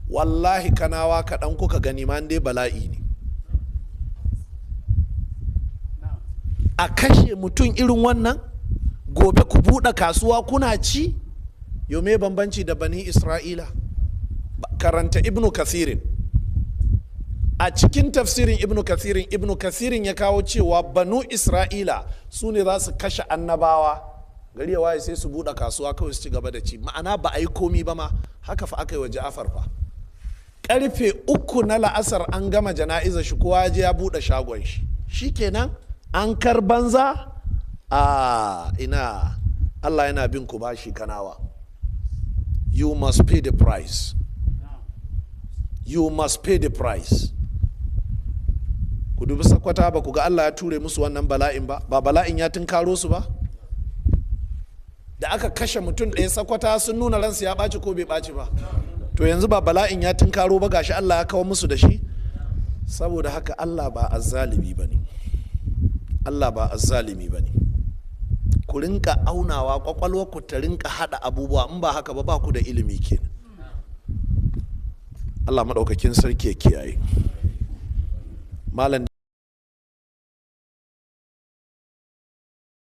Wallahi Kanawa, kaɗan kuka gani ma dai bala'i ne. A kashe mutum irin wannan, gobe ku buɗe kasuwa kuna ci. Yau me bambanci da Bani Isra'ila? Karanta Ibnu Kathirin. A cikin tafsirin Ibnu Kathirin, Ibnu Kathirin ya kawo cewa Banu Isra'ila su ne za su kashe annabawa, gari ya waye sai su buɗe kasuwa kawai su ci gaba da ci, ma'ana ba a yi komi ba ma. Haka fa aka yi wa Ja'afar fa. Karfe 3 na la'asar an gama jana'izar shi, kowa je ya buɗe shagon shi, shikenan an kar banza. A ina Allah yana bin ku bashi, Kanawa. You must pay the price, you must pay the price. Ku dubi Sakkwata, ba ku ga Allah ya ture musu wannan bala'in ba? Ba bala'in ya tunkaro su ba? Da aka kashe mutum ɗaya, Sakkwata sun nuna ransu ya ɓaci ko bai ɓaci ba? To yanzu ba bala'in ya tunkaro ba? Gashi Allah ya kawo musu da shi. Saboda haka Allah ba azzalimi ba ne, Allah ba azzalimi ba ne. Ku rinka aunawa, kwakwalwa ku ta rinka hada abubuwa. In ba haka ba, ba ku da ilimi kenan. Allah maɗaukakin sarki ya kiyaye. Malam.